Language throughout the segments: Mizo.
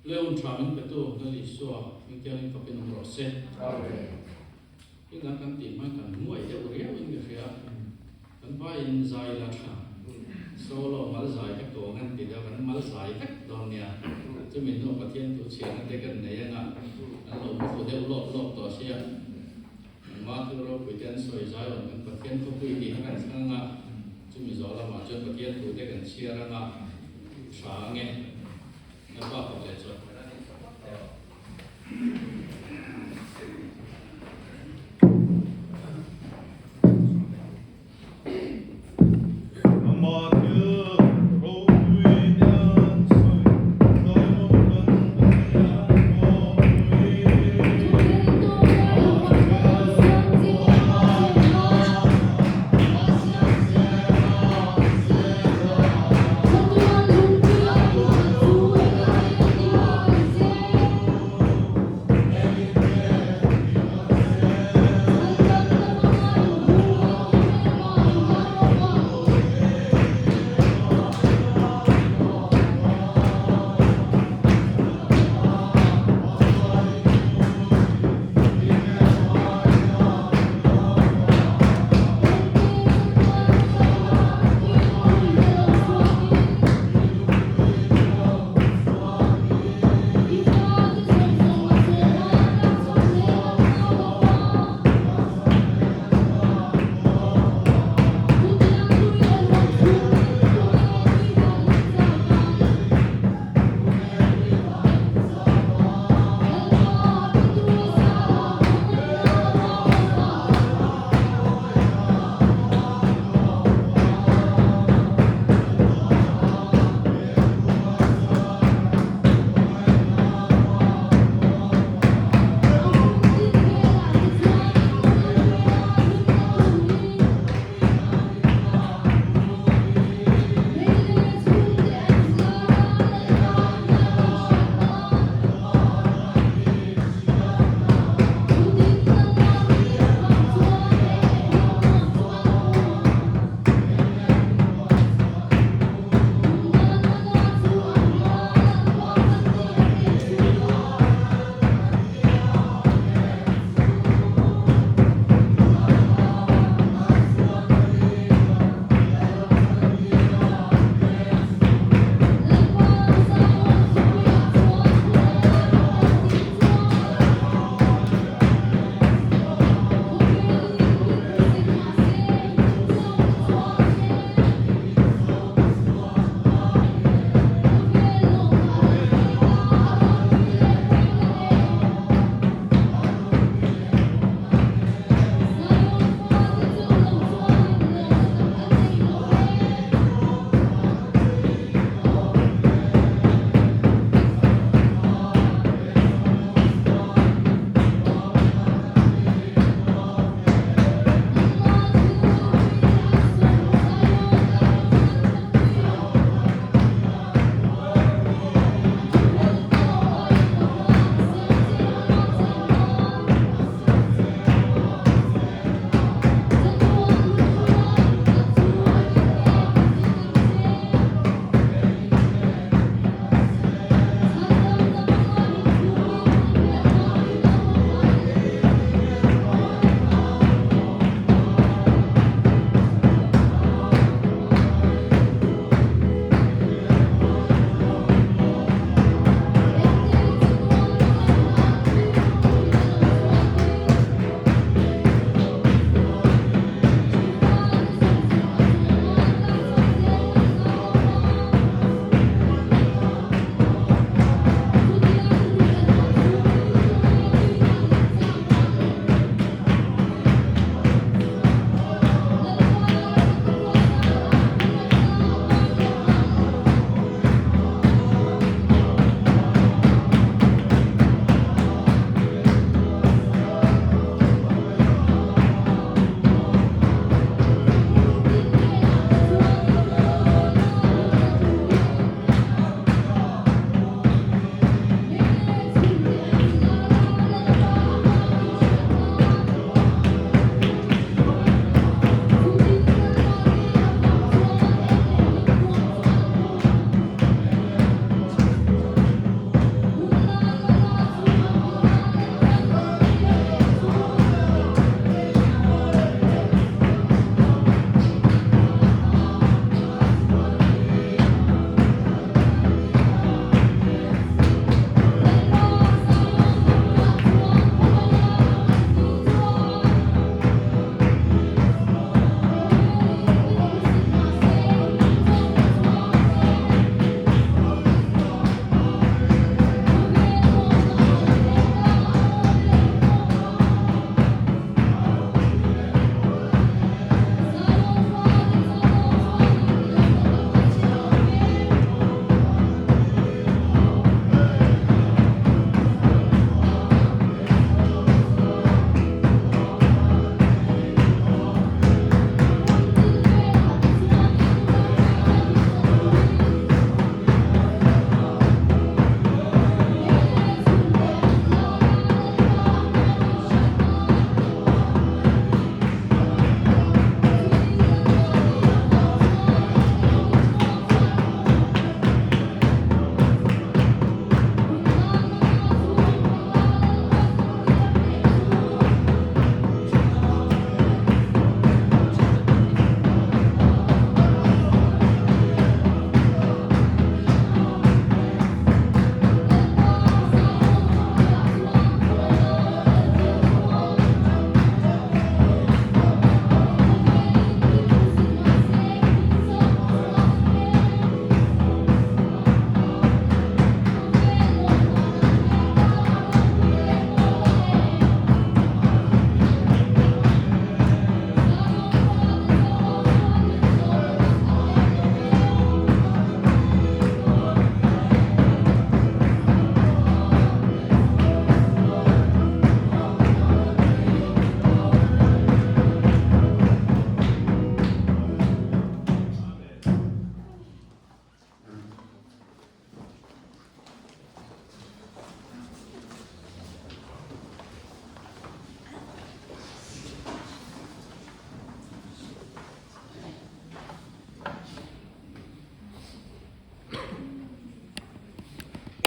Leon tha min petu Lal Isua hmingtiangin fakin awm rawh se. Thil dang kan tih hmain kan hmuai deuh riau in ka hria. Kan vaiin zai la tha. Solo mal zai vek tawh ang an ti deuh, kan mal zai vek dawn nia. Chumi hnuah Pathian thu chhiarna te kan nei anga an lo muthlu deuh lawp lawp tawh sia. Engmah thil ropui te an sawi zai awm kan Pathian khawpui tih kha kan thlang anga chumi zawh lamah chuan Pathian thu te kan chhiar anga tha ange. Lalpa fak leh chuan.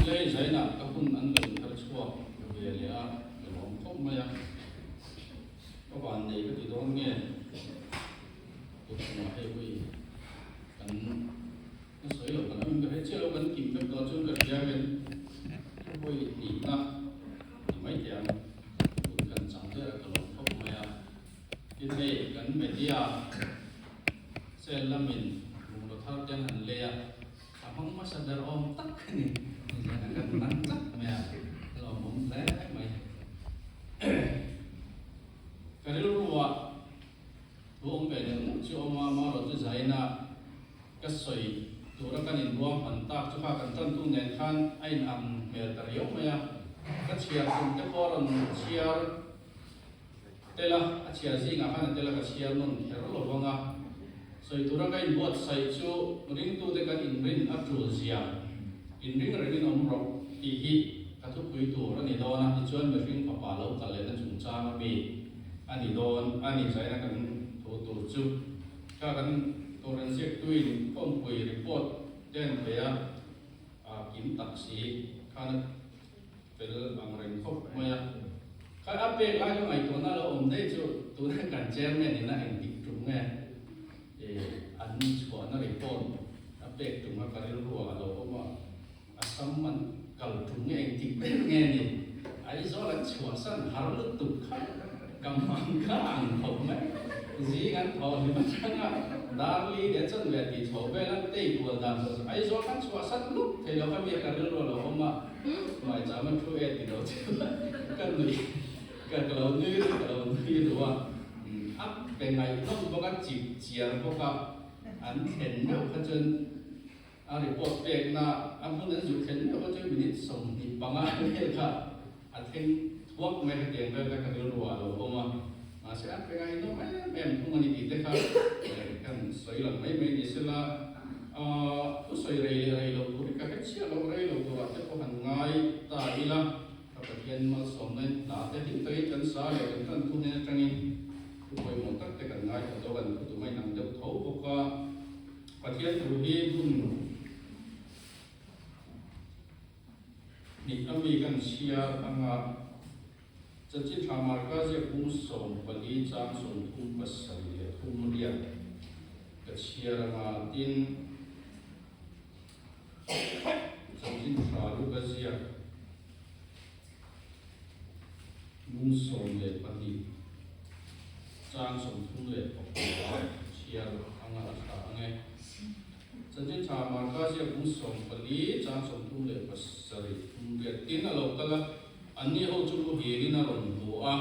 Lei zainah ka hun an lo inher chhuak ve leh a, ka lawm khawp mai a. Ka van nei ka ti dawn nge? Tukhumah hei ui kan ka sawi lo kan awm ka hre chiah lo kan kim vek tawh chuan ka hria hian thupawi hnihna ti mai teh ang hun kan chang der a ka lawm khawp mai a. Tin hei kan media cell lamin bungraw thar te an han lei a. A hmang hmasa ber awm tak a ni. Zan a kan dang tlat mai a, a lawmawm hle mai. Ka rilruah thu awm ve deuh neuh chu awm a, amaherawh chu zaina ka sawi tura kan inruang hman tak chu kha kan tantu nen khan a inang hmel ta riau mai a. Ka chhiar tum te pawh a rawn chhiar tel a, a chhiar zingah khan a tel a ka chhiar nawn kher lo vang a. Sawi tura ka inbuatsaih chu ringtute kan inrin a tul zia, inring rengin awm rawh tih hi ka thupui tur a ni dawn a, tichuan mihring fapa lo kal lehna chungchang a mi a ni dawn a ni chaina kan thu tur chu kha kan Kohhran ziaktuin khawmpui report te an pe a, a kim tak si khan a fel ang reng khawp mai a. Kha a pek lai ka ngaihtuahna lo awm daih chu tuna kan chairman in a engtik tum nge an chhuahna report a pek tum a ka rilru ah a lo awm a, a sam an kal tum nge engtik ber nge ni Aizawl an chhuahsan har lutuk kha ka hmang kha ang khawp mai. Zing an thawh hlim atanga Darli leh Chanve tih chho vel an tei kual dan chu Aizawl khan chhuahsan lup thei lo kha mi a ka rilru a lo awm a. Maicham a thu e ti lo chu ka nui ka ka lo nui ru ka lo nui ru a, a pe ngaihnawm bawk a chip chiar bawk a, an thlen meuh kha chuan a report pekna a hmun an zuk thlen meuh kha chuan minute 25 vel kha a thleng thuak mai hetiang vel kha ka rilru ah a lo awm a, mahse a pe ngaihnawm em em thung a ni tih te kha kan sawi lang mai mai ni sela. Thu sawi rei leh rei lo tur hi ka hre chiah lo, rei lo turah te pawh han ngai ta ila, ka Pathian malsawmna in hla te hlim takin kan sa leh kan tan thu hnen atangin thu pawimawh tak te kan ngaithla tawh kan thu tum a inang deuh tho bawk a, Pathian thu hi hmun hnih ami kan chhiar anga Chanchin Tha Marka ziak bung 14 chang 37 leh thum riat ka chhiar anga tin Chanchin Tha Luka ziak bung 12 chang 34 chhiar anga a tha ang e. Chanchin Tha Marka ziak bung 14 chang 37 thum riat tin a lo kal a, anni ho chu muhilin a rawn hmu a.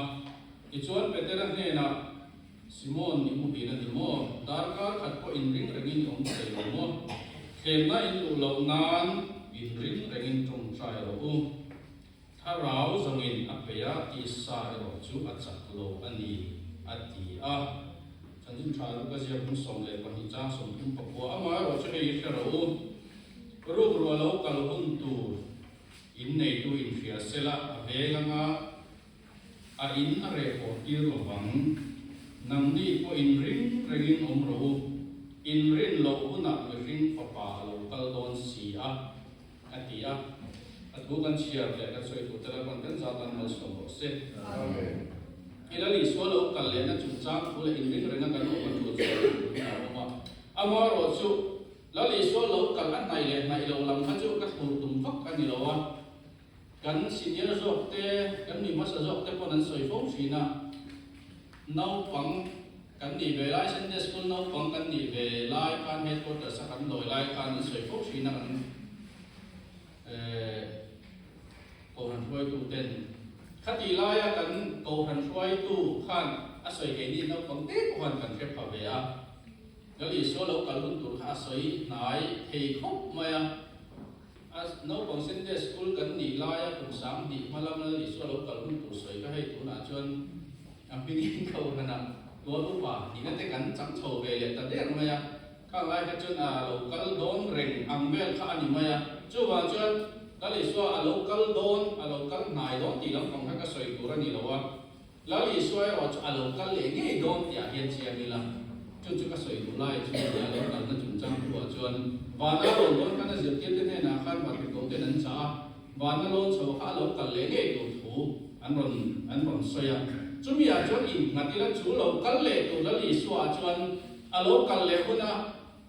Tichuan Petera hnenah, Simon, i muhil a ni maw? Darkar khat pawh inring rengin i awm thei lo maw? Thlemna in luh loh nan inring rengin tawngtai rawh u. Thlarau zawngin a peih a, tisa erawh chu a chak lo a ni, a ti a. Chanchin Tha Luka ziak hmun 12 chang 39 Amaherawh chu hei i hre rawh u, rukruah lo kal hun tur inneitu inhria sela a veng anga, A in a reh haw tir lo vang. Nangni pawh in ring rengin awm rawh u. In rin loh hunah mihring fapa a lo kal dawn si a, a ti a. A thu kan chhiar leh kan sawi tur te lalpan kan zat an malsawm rawh se. Amen. I Lal Isua lo kal lehna chungchang thu leh in ring renga kan awm a tul chuan tih a awm a. Amaherawhchu, Lal Isua lo kal a hnaih leh hnaih lo lam kha chu ka thlur tum vak a ni lo a. Kan senior zawk te, kan mi hmasa zawk te pawn an sawi fo thin a, naupang kan nih ve lai, Sunday School naupang kan nih ve lai khan headquarters a kan lawi lai khan an sawi fo thin a kan Kohhran hruaitu ten. Khatih laia kan Kohhran hruaitu khan a sawi keini naupang te pawh khan kan hre pha ve a, Lal Isua lo kal hun tur kha a sawi hnai thei khawp mai a. A naupang Sunday School kan nih laia kum 2000 hma lam Lal Isua lo kal hun tur sawi kha hei tunah chuan a hmingin kohhranah tual upa nihna te kan chang chho ve leh ta der mai a, khang lai kha chuan a lo kal dawn reng ang vel kha a ni mai a, chuvang chuan Lal Isua a lo kal dawn, a lo kal hnai dawn tih lampang kha ka sawi tur a ni lo a. Lal Isua erawh chu a lo kal leh ngei dawn tih ah hian chiang ila, chu chu ka sawi duh lai chu a ni a, lo kalna chungchang thu ah chuan Vana rawn dawn khan a zirtirte hnenah khan Vatico ten an chah a. Vana lawn chho kha a lo kal leh ngei tur thu an rawn an rawn sawi a. Chumi ah chuan innghat ila chu lo kal leh tur Lal Isua ah chuan a lo kal leh huna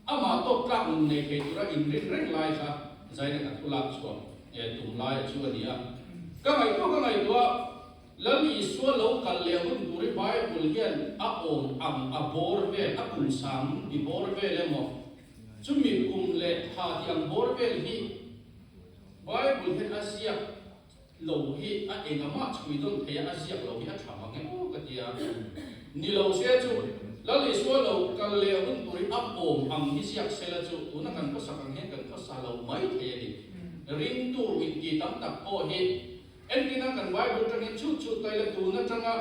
amah tawk tlak nun nei thei tura inrin reng lai kha zaina ka thu lak chhuah tum lai chu a ni a. Ka ngaihtuah ka ngaihtuah Lal Isua lo kal leh hun tur hi Bible hian a awm ang a bawr vel, a kum sang bi bawr vel emaw, chumi kum leh tha tih ang bawr vel hi Bible hian a ziak lo hi a engahmah chhui dawn thei a, a ziak lo hi a tha mang emaw ka ti a. Ni lo se chu Lal Isua lo kal leh hun tur hi a awm ang hi ziak sela chu tuna kan khawsak ang hian kan khawsa lo mai thei a ni. Ringtu inti tam tak pawh hi Entina kan Bible tangin chut chut ta ila tun atanga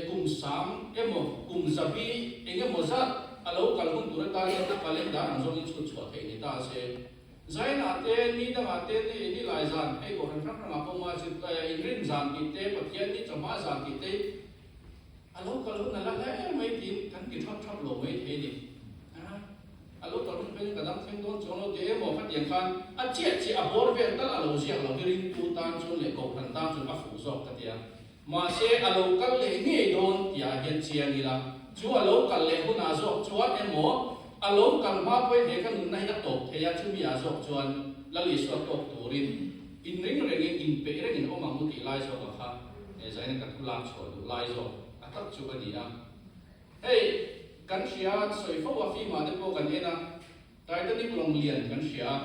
kum sang emaw kum zabi eng emaw zat a lo kal hun tur atan hian a calendar ang zawngin chhut chhuah theih ni ta se. Zainah te, ni dangah te, ni ni lai zan hei kohhran hrang hrangah pawh mahse inrin zan tih te, Pathian ni chawhma zan tih te a lo kal hun a la hle mai tiin kan ti thap thap lo mai thei a ni. A lo kal hun phei chu ka dang thleng dawn chuang lo tih emaw khatiang khan a chiah chiah a bawr vel tal a lo ziak lo hi ringtu tan chuan leh kohhran tan chuan a fuh zawk ka ti a. Mahse a lo kal leh ngei dawn tihah hian chiang ila chu a lo kal leh hunah zawk chuan emaw a lo kal hma pawhin he ka nunna hi a tawp thei a chumi ah zawk chuan Lal Isua tawk turin inring rengin inpeih rengin awm ang u tih lai zawk a kha zaina ka thu lak chhuah duh lai zawk a tak chu a ni a. Hei, kan hria a, sawi fo a, film ah te pawh kan en a, Titanic lawng lian kan hria a,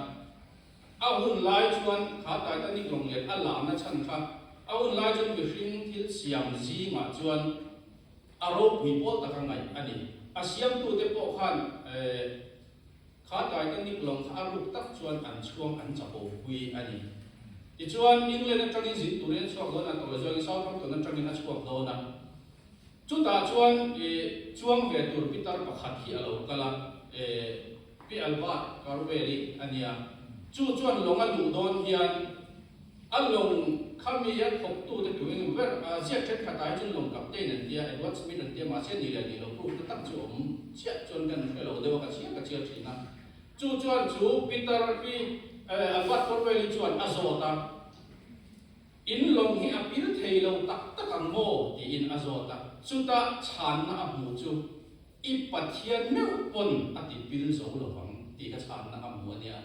a hun lai chuan kha Titanic lawng lian a lahna chhan kha a hun lai chuan mihring thil siam zingah chuan a ropui pawl taka ngaih a ni. A siamtute pawh khan kha Titanic lawng kha a ruk tak chuan an chhuang an chapo pui a ni. Tichuan, England atangin zin turin a chhuak dawn a, tawlh zawngin Southampton atangin a chhuak dawn a. Chutah chuan i chuang ve tur pitar pakhat hi a lo kal a, e Pi Albert Carwell-i a nia. Chu chuan lawng a luh dawn hian a lawng kha mi a thawktute tu eng ber a ziak thenkhatah hi chuan lawng captain an tia, Edward Smith an tia, mahse ni leh ni lo proof na tak chu a awm chiah chuan kan hre lo deuh a, ka chhiar ka chhiar thin a. Chu chuan chu pitar Pi Albert Carwell-i chuan a zawt a. In lawng hi a pil thei lo tak tak ang maw? tiin a zawt a. Chutah chhanna a hmuh chu, I Pathian meuh pawn a ti pil zo lo vang tih kha chhanna a hmu a nia.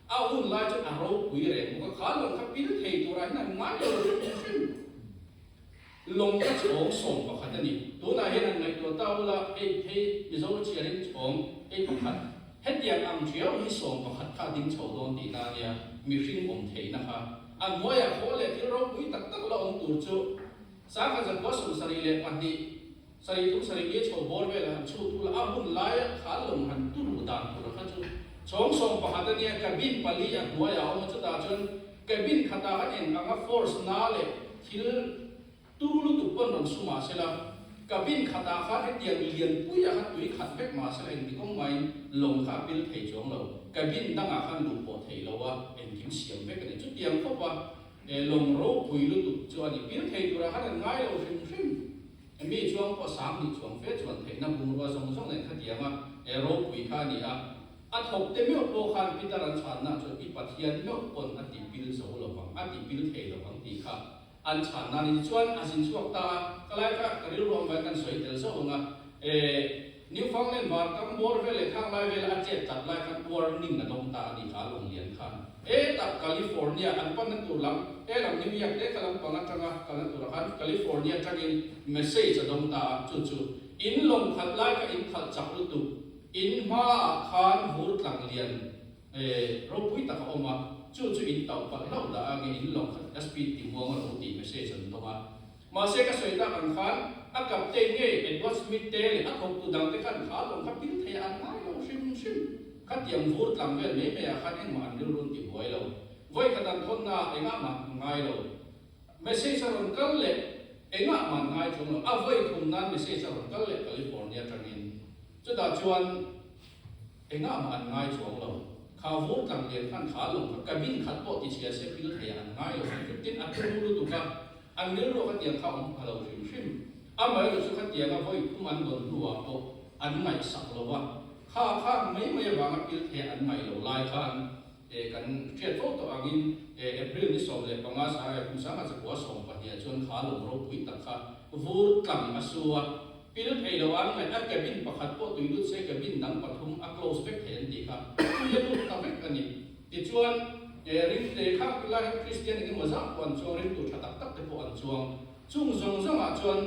A hun lai chuan a ropui reng bawk a, kha lawng kha pil thei turah hian an ngai lo hrim hrim. Lawng kha chhawng 11 a ni. Tunah hian han ngaihtuah ta ula, hei phei Mizo chhiarin chhawng hei pakhat, hetiang ang thiau hi 11 kha a ding chho dawn tihna a nia, mihring awm theihna kha. A hnuaiah khaw leh thil ropui tak tak la awm tur chu 1972, sarih thum sarih nge chho bawr velah han chhut ula, a hun laia kha lawng han turu dan tur kha chu chhawng 11 a nia, cabin pali a hnuaiah a awm a, chutah chuan cabin khatah khan eng anga force na leh thil turu lutuk pawn rawn su mah sela, cabin khatah khan hetiang lianpuiah khan tui khat vek mah sela engti kawng mahin lawng kha a pil thei chuang lo, cabin dangah khan luh pawh theih lo a, engkim siam vek a ni. Chutiang khawpa lawng ropui lutuk chu a ni, pil thei turah khan an ngai lo hrim hrim. Mi chuang pawh sang nih chuang fe chuan theihna bungrua zawng zawng nen khatiang a ropui kha a ni a. A thawk te meuh pawh khan Peter an chhanna chuan i Pathian meuh pawn a ti pil zo lo vang, a ti pil thei lo vang tih kha an chhanna a ni. Tichuan a zin chhuak ta a, ka lai kha ka rilru ang vai kan sawi tel zauh ang a, Newfoundland var kam bawr vel leh khang lai vela a chet tlat lai khan warning a dawng ta a ni kha a lawng lian khan. Hetah California an panna tur lam, he lam New York te kha lam pang atanga kalna turah khan California atangin message a dawng ta a, chu chu in lawng khalh lai kha in khalh chak lutuk, in hmaah khan vur tlang lian ropui tak a awm a, chu chu in tauh palh hlauh dah a nge in lawng khalh a speed ti muang a lo tih message an dawng a. Mahse ka sawi tak ang khan a captain ngei Edward Smith te leh a thawktu dangte khan kha lawng kha pil thei an ngai lo hrim hrim. Khatiang vur tlang vel mai mai ah khan engmah an rilru an ti buai lo. Vawi khat an thawn na ah engah mah an ngai lo. Message a rawn kal leh engah mah an ngai chuang lo. A vawi thum nan message a rawn kal leh California atangin. Chutah chuan engah mah an ngai chuang lo. Kha vur tlang lian khan kha lawng kha cabin khat pawh ti chhia se pil thei ah an ngai lo hrim hrim. Tin a turu lutuk a, an rilru ah khatiang kha awm pha lo hrim hrim. Amaherawhchu chu khatianga vawi thum an dawn hnuah pawh an ngaihsak lo va. Kha kha mai mai avanga pil thei an ngaih loh lai khan Kan hriat fo tawh angin April ni 15 kum 1912 ah chuan kha lawng ropui tak kha vur tlang a su a, pil thei lo an ngaih a, cabin pakhat pawh tui lut se cabin dang pathum a close vek thei an tih kha tui a lut ta vek a ni. Tichuan ring te kha lai hian Kristian eng emaw zah pawh an chuang, ringtu tha tak tak te pawh an chuang. Chung zawng zawngah chuan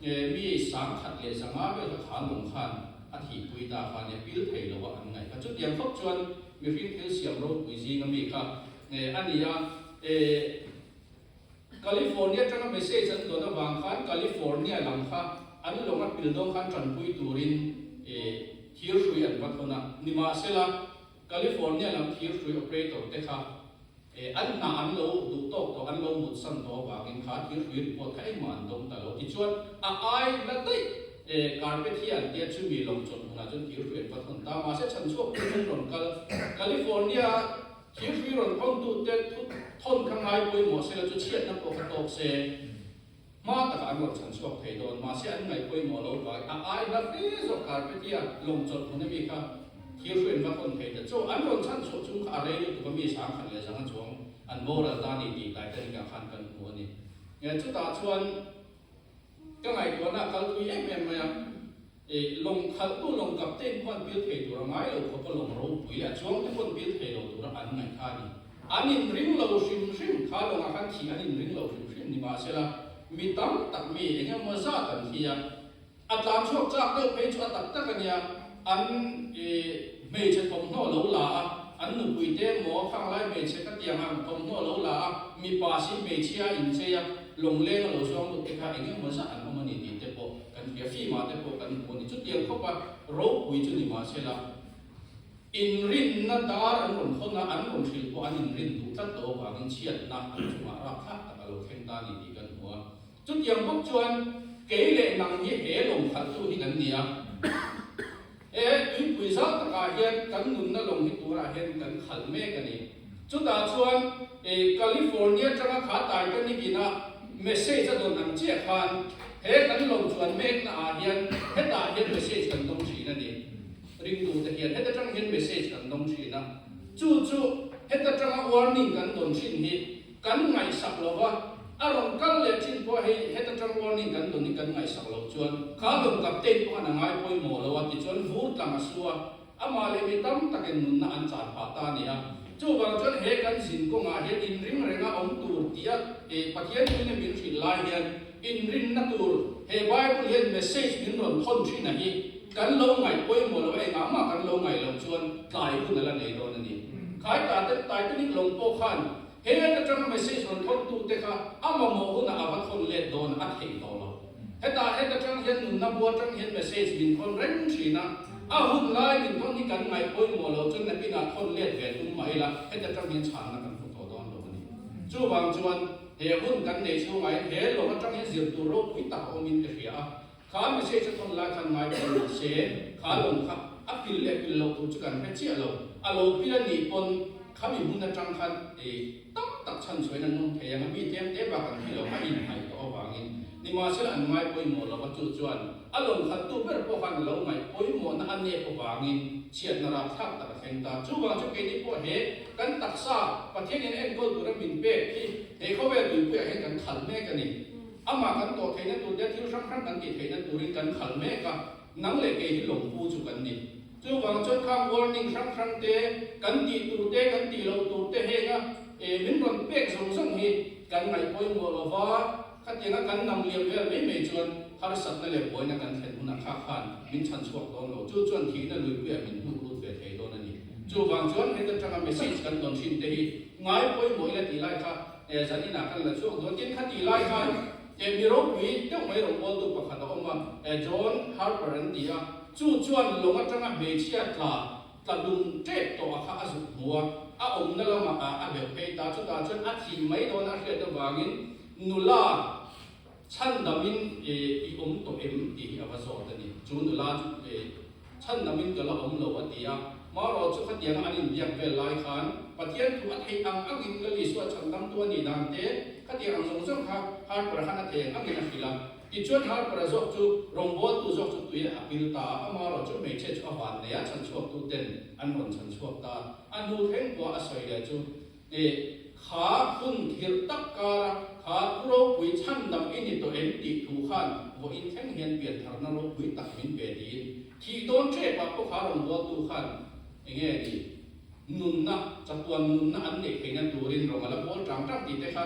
mi 1100 vel kha kha lawng khan a thihpui ta kha nia, pil thei lo a an ngaih kha. Chutiang khawp chuan mihring thil siam ropui zinga mi kha a ni a. California atanga message an dawn avang khan California lam kha an lawng a pil dawn khan tanpui turin thirhrui an va thawn a. Nimahsela, California lam thirhrui operator te kha an hna an lo duh tawk tawh, an lo mutsan tawh avangin kha thirhrui report kha engmah an dawng ta lo. Tichuan, a ai la daih carpet hi an tia chumi lawng chawlh hmunah chuan thirhrui an va thawn ta. Mahse, chhanchhuak tur chuan rawn kal California thirhrui rawn thawntute thu thawn kha ngai pawimawh sela chu chhiatna pawh kha tawk se. Hma takah an rawn chhan chhuak thei dawn, mahse an ngaih pawimawh lo vai a ai hla hle zawk carpet hi a lawng chawlh hmun ami kha thir hruain va hawn thei ta chu an rawn chhan chhuah chung kha a rei lutuk a mi 1100 chuang an boral ta ni tih Titanic ah khan kan hmu a ni. Chutah chuan ka ngaihtuahna a kal thui em em mai a, lawng khalhtu lawng captain pawh an pil thei tur a ngai lo khawp a lawng ropui leh a chuang te pawh an pil thei lo tura an ngaih kha a ni. An inring lo hrim hrim, kha lawngah khan thih an inring lo hrim hrim ni mahsela mi tam tak mi eng emaw zat an thi a, a tlan chhuak chak deuh phei chu a tak tak a nia, an hmeichhe thawmhnaw lo la a, an nupui te emaw khanglai hmeichhe ka tiang ang thawmhnaw lo la a, mipa si hmeichhia a inchei a, lawngleng a lo zuang lut te kha eng emaw zat an awm a ni tih te pawh kan hria, fimah te pawh kan hmu a ni. Chutiang khawpa ropui chu ni mahsela. Inrinna dar an rawn hawn a, an rawn hrilh pawh an inrin duh tlat lo avangin chhiatna an chungah rapthlak tak a lo thleng ta a ni tih kan hmu a. Chutiang bawk chuan kei leh nang hi he lawng khalhtu hi kan ni a. He tuipui zau takah hian kan nunna lawng hi turah hian kan khalh mek a ni. Chutah chuan California atanga kha Titanic ina message a dawn ang chiah khan he kan lawng chuan mekna ah hian hetah hian message kan dawng thin a ni. Ringtute hian heta tang hian message kan dawng thin a, chu chu heta tanga warning kan dawn thin hi kan ngaihsak lo va, a rawn kal leh thin pawh hei heta tang warning kan dawn hi kan ngaihsak loh chuan kha lawng captain pawh khan a ngai pawimawh lo a tichuan vur tlang a su a, amah leh mi tam takin nunna an chan phah ta a ni a. Chuvang chuan he kan zin kawngah hian inring renga awm tur tia Pathian thuin a min hrilh lai hian inrinna tur he Bible hian message min rawn thawn thin a hi Kan lo ngaih pawimawh loh engah mah kan lo ngaih loh chuan tlai hun a la nei dawn a ni. Khai ta te Titanic lawng pawh khan he atanga message rawn thawn tu te kha a mamawh hunah a va thawn let dawn a theih tawh lo. Hetah het atang hian nunna bu atang hian message min thawn reng thin a, a hun lai min thawn hi kan ngaih pawimawh loh chuan nakinah thawn let ve tum mah ila heta tang hian chhanna kan hmu tawh dawn lo a ni. Chuvang chuan he hun kan nei chhungah hian he lawng atang hian zir tur ropui tak a awmin ka hria a, Kha message a thawn lai khan ngai pawh ni se, kha lawng kha a pil leh pil loh tur chu kan hre chiah lo. A lo pil a nih pawn kha mi hmun atang khan tam tak chhan chhuahin an awm thei ang a, mi tlem te bak an thi lo, a inhnaih tawh avangin. Nimahsela an ngai pawimawh lo a, chu chuan a lawng khattu ber pawh khan a lo ngaih pawimawhna a nep avangin chhiatna rapthlak tak a thleng ta. Chuvang chu keini pawh he kan taksa Pathianin a enkawl tura min pek hi he khawvel tuipuiah hian kan khalh mek a ni. Amah kan tawh theihna tur te, thil hrang hrang kan tih theihna turin kan khal mek a, nang leh kei hi lawngpu chu kan ni. Chuvang chuan khang warning hrang hrang te, kan tih tur te, kan tih loh tur te henga min rawn pek zawng zawng hi kan ngaih pawimawh lo va, khatianga kan nam liam vel mai mai chuan harsatna leh buaina kan thlen hunah kha khan min chhan chhuak dawn lo. Chu chuan thihna luipuiah min hnuk lut ve thei dawn a ni. Chuvang chuan heta tanga message kan dawn thin te hi ngai pawimawh ila tih lai kha Zan inah kan la chhuak dawn. Tin, kha tih lai khan mi ropui deuh mai rawngbawltu pakhat a awm a, John Harper an ti a. Chu chuan lawng atanga hmeichhia tla tla dum tep tawh a kha a zuk hmu a, a awmna lamah a beuh phei ta. Chutah chuan a thih mai dawn a hriat avangin nula chhandamin i awm tawh em tih hi a va zawt a ni. Chu nula chu Chhandamin ka la awm lo a ti a. Marawh chu khatianga an inbiak vel lai khan Pathian thu a theih ang angin Lal Isua chhandamtu a nih dan te khatiang ang zawng zawng kha Harper khan a thei ang angin a hrilh a. Tichuan Harper-a zawk chu rawngbawltu zawk chu tuiah a pil ta a, amaherawh chu hmeichhia chu a van nei a, chhanchhuaktuten an rawn chhanchhuak ta a. A hnu thleng pawha a sawi leh chu, E, kha hun thirh tak kara kha thu ropui chhandam i ni tawh em tih thu khan vawiin thleng hian piantharna ropui tak min pe tiin thih dawn ṭepah pawh kha rawngbawltu khan enge ni nunna, chatuan nunna an neih theihna turin rawng a la bawl ṭang ṭang tih te kha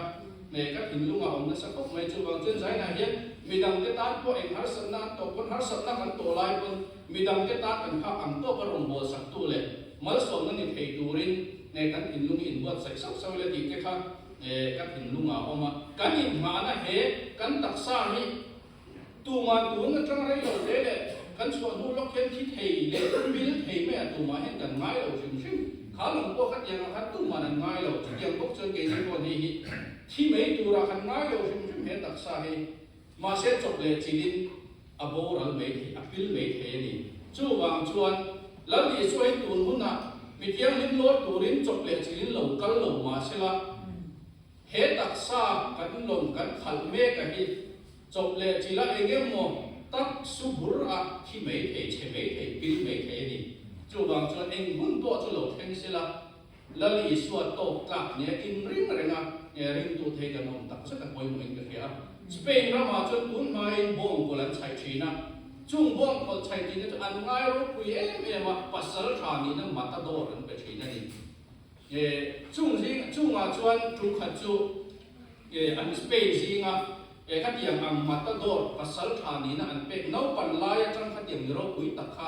ka thinlungah a awm nasa khawp mai. Chuvang chuan Zainah hian midangte tan pawh eng harsatna an tawh pawn harsatna kan tawh lai pawn midangte tan kan phak ang tawka rawngbâwl saktu leh malsawmna ni thei turin kan thinlung hi inbuatsaih sauh sauh ila tih te kha ka thinlungah a awm a. Kan inhmahna he kan taksa hi Tumah tun atang rei lo hle leh kan chhuah hnu lawk hian thi thei leh pil thei mai a tumah hian kan ngai lo hrim hrim. Kha lawng pawh khatiang ah khan tuman an ngai lo. Chutiang bawk chuan keini pawh hei hi thi mai turah kan ngai lo hrim hrim he taksa hi. Mahse chawp leh chilin a boral mai thei, a pil mai thei a ni. Chuvang chuan Lal Isua hi tun hunah mi thianghlim lawr turin chawp leh chilin lo kal lo mahsela, He taksa kan lawng kan khalh mek a hi chawp leh chila eng emaw tak su bur a thi mai thei, chhe mai thei, pil mai thei a ni. Chuvang chuan eng hun pawh chu lo thleng sela, Lal Isua tawk tlak nia in ring reng a, ringtu thei kan awm tak zet a pawimawhin ka hria a. Spain ramah chuan tun hmain bawngkawl an chhaih thin a, chung bawngkawl chhaih tihna chu an ngai ropui em em a, pasal tha nihna matador an pe thin a ni. Chung zing chungah chuan tum khat chu an Spain zinga khatiang ang matador pasal tha nihna an pek naupan lai atang khatiang ni ropui tak kha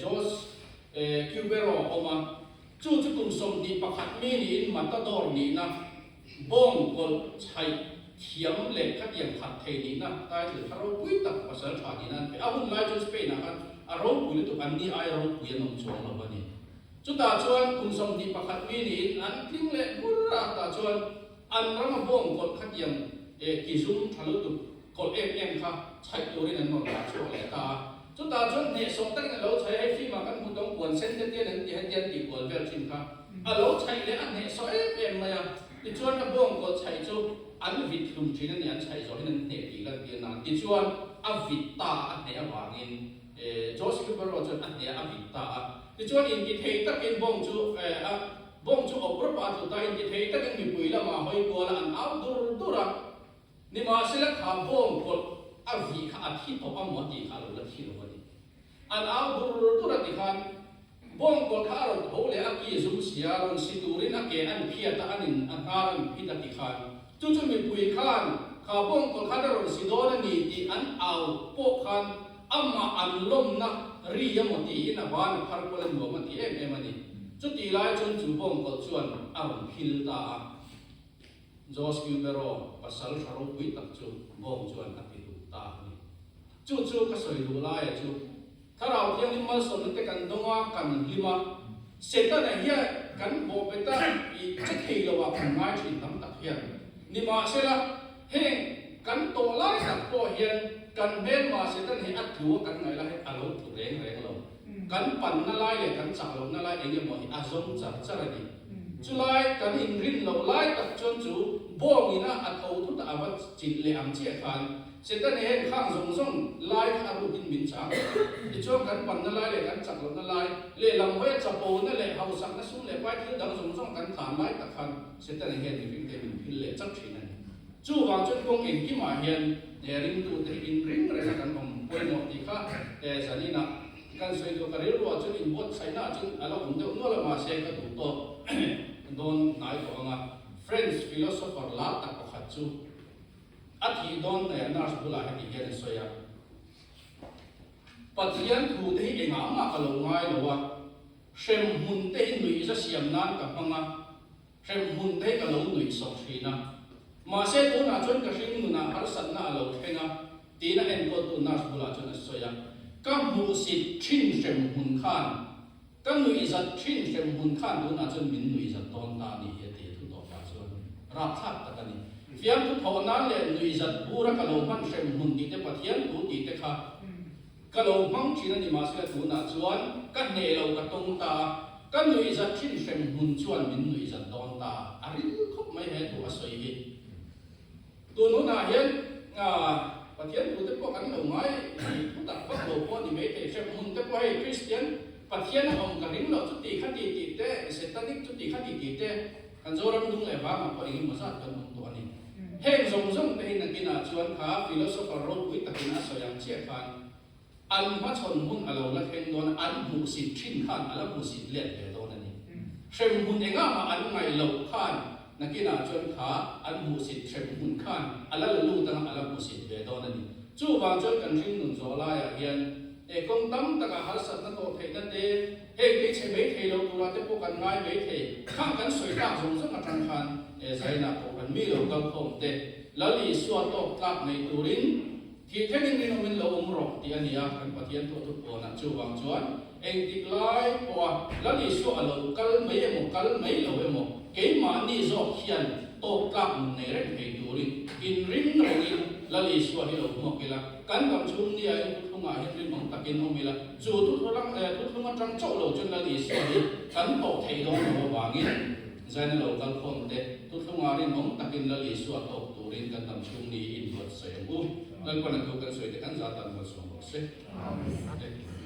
Jose Cubero a awm a, chu chu kum 21 mi niin matador nihna bawng kawlh chhaih thiam leh khatiang khat thei nihna title kha ropui tak pasal tha nihna an pe. A hun lai chuan Spain ah khan a ropui lutuk an ni aia ropui an awm chuang lo a ni. Chutah chuan kum 21 mi niin an tling leh bur a, tah chuan an rama bawng kawlh khatiang ki zum tha lutuk kawlh em em kha chhaih turin an rawn dah chhuak leh ta a. Chutah chuan hnehsawh takin a lo chhaih a, hei fimah kan hmu tawng puan sen te tian an ti hetian tih kual vel thin kha a lo chhaih leh a hnehsawh em em mai a. Tichuan a bawng kawlh chhaih chu an vit hlum thin a ni, an chhaih zawh hian an hneh tih lan tir nan. Tichuan a vit ta a hneh avangin Joseph erawh chuan a hneh a vit ta a. Tichuan intithei takin bawng chu a bawng chu awp rawp a a tlu ta, intithei takin mipui lamah hawi kual a an au dur dur a. Nimahsela kha bawng kawlh a vih kha a thi tawh a maw tih kha a lo la thi lo a ni. An au dur dur a tikhan bawng kawlh kha a rawn tho leh a ki zum sia rawn si turin a ke an phiat a an in a hnar an phit a tikhan chu chu mipui khan kha bawng kawlh khan a rawn si dawn a ni tih an au pawh khan Amah an lawmna ri emaw tiin a ban a phar kual a nuam a ti em em a ni. Chutih lai chuan chu bawngkawlh chuan a rawn phil ta a. Jos Cubero pasal tha ropui tak chu bawng chuan a ti duh ta a ni. Chu chu ka sawi duh laia chu Thlarau Thianghlim malsawmna te kan dawng a, kan hlim a. Setana hian kan bawhbet a i che thei lo ah kan ngai thin tam tak hian. Nimahsela, Heng kan tawh lai tak pawh hian kan hmelma Satan hi a tlu a kan ngaih lai hi a lo tlu reng reng lo. Kan panna lai leh kan chak lohna lai eng emaw hi a zawng char char a ni. Chulai kan inrin loh lai tak chuan chu bawngina a tho thut a a va chilh leh ang chiah khan Satan hi heng khang zawng zawng lai kha a rukin min chang a. Tichuan kan panna lai leh kan chak lohna lai lehlam hawia chapona leh hausakna sum leh pai thil dang zawng zawng kan tlan lai tak khan Setana hian mihring te min phil leh chak thin a ni. Chuvang chuan kawng engkimah hian ringtute hi inring reng a kan awm pawimawh tih kha zaninah kan sawi duh. Ka rilruah chuan inbuatsaihnaah chuan a la awm deuh nual a, mahse ka duh tawk dawn hnai tawh ang a. French philosopher lar tak pakhat chu a thih dawn hnaiah nurse bulah heti hian a sawi a, Pathian thu te hi engah mah ka lo ngai lo a, Hremhmun te hi nuih za siam nan ka hmang a, hremhmun te hi ka lo nuih sawk thin a. Mahse tunah chuan ka hring nunah harsatna a lo thleng a, tiin a enkawltu nurse bulah chuan a sawi a. Ka hmuhsit thin hremhmun khan, ka nuih zat thin hremhmun khan tunah chuan min nuih zat dawn ta a ni hi a ti a thu tawpah chuan rapthlak tak a ni. Fiamthu thawh nan leh nuih zat bura ka lo hman hremhmun tih te Pathian thu tih te kha Ka lo hmang thin a ni mahsela tunah chuan ka hneh lo ka tawng ta a, ka nuihzat thin hrem hmun chuan min nuihzat dawn ta a, a ril khawp mai he thu a sawi hi. Tun hunah hian Pathian thu te pawh kan lo ngai thu tak vak lo pawh a ni maithei. Hremhmun te pawh hei Kristian Pathian a awm ka ring loh chuti kha ti tih te, Setanic chuti kha ti tih te kan Zoram dung leh vangah pawh engemaw zat kan awm tawh a ni. Heng zawng zawng te hi nakinah chuan kha philosopher ropui takin a sawi ang chiah khan An hmachhawn hmun a lo la thleng dawn a, an hmuhsit thin khan a la hmuhsit let ve dawn a ni. Hremhmun engah mah an ngaih loh khan nakinah chuan kha an hmuhsit hremhmun khan a la la lut anga a la hmuhsit ve dawn a ni. Chuvang chuan kan hringnun zawh laiah hian he kawng tam takah harsatna tawh theihna te, heng kei chhe mai thei lo turah te pawh kan ngai mai thei. Khang kan sawi tlak zawng zawng atang khan he Zaina pawh kan mi lo kalkhawm te Lal Isua tawk tlak nei turin, Thih thlengin rinawmin lo awm rawh tih a ni a, kan Pathian pawh thu puanah chuvang chuan engtik lai pawha Lal Isua a lo kal mai emaw kal mai lo emaw keimahni zawk hian tawk tlak nun nei reng thei turin inring rengin Lal Isua hi lo hmuak ila, kan dam chhung nia in thuthlungah hian rinawm takin awm ila, chu thuthlung atang chauh lo chuan Lal Isua hi kan tawh theih dawn lo avangin Zaina lo kal khawm te, thuthlungah rinawm takin Lal Isua tawk turin kan dam chhung ni in buatsaih ang u. Lalpan a thu kan sawi te kan zat tan buatsawn rawh se. Amen.